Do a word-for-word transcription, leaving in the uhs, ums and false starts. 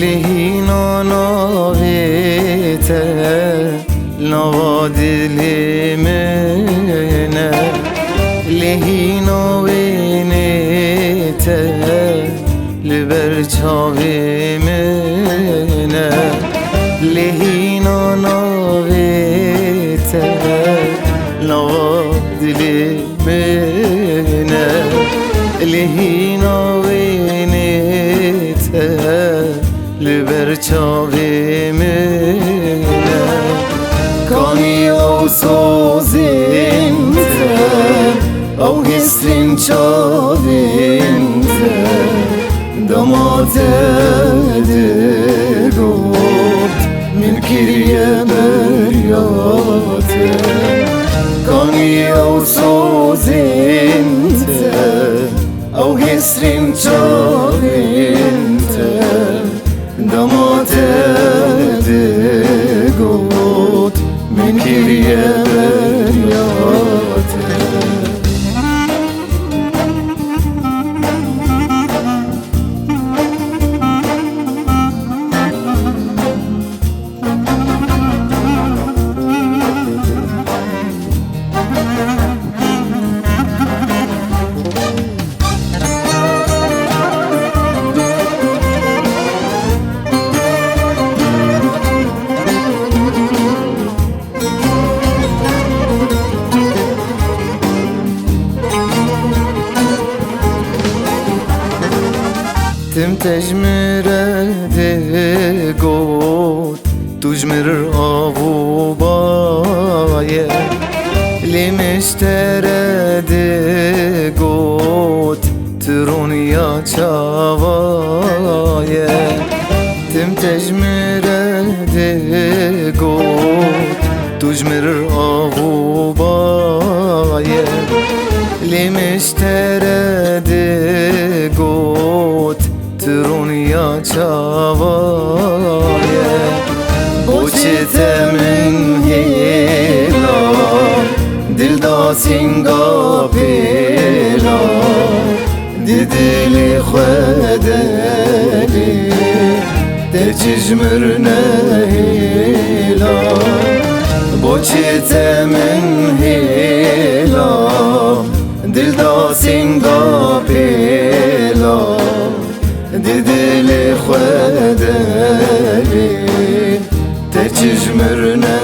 Lê hîna navê te nava dilê min e. Lê hîna wênê te li ber çavê min e. Lê hîna navê te nava dilê min e. Lê hîna wênê te li ber çavê min e. Kanî ew sozên te, ew hêsrên çavên te, dema te digot, min kiriye beriya te. Kanî ew sozên te, ew hêsrên çavên te, dema te digot, min kiriye beriya te. Tim te ji min re digot, tu ji min re av û ba ye. Lê min ji te re digot, tu rûniya çava ye. Tim te ji min re digot, tu ji min re av û ba ye. Lê min ji te re digot, tu rûniya çava ye. Boçi te min hêla, dil da sînga pêla. Di dilê xwe de lê te çi ji min re nehêla. Boçi te min hêla, dil da sînga pêla. Di dilê xwe de lê te çi ji min re ne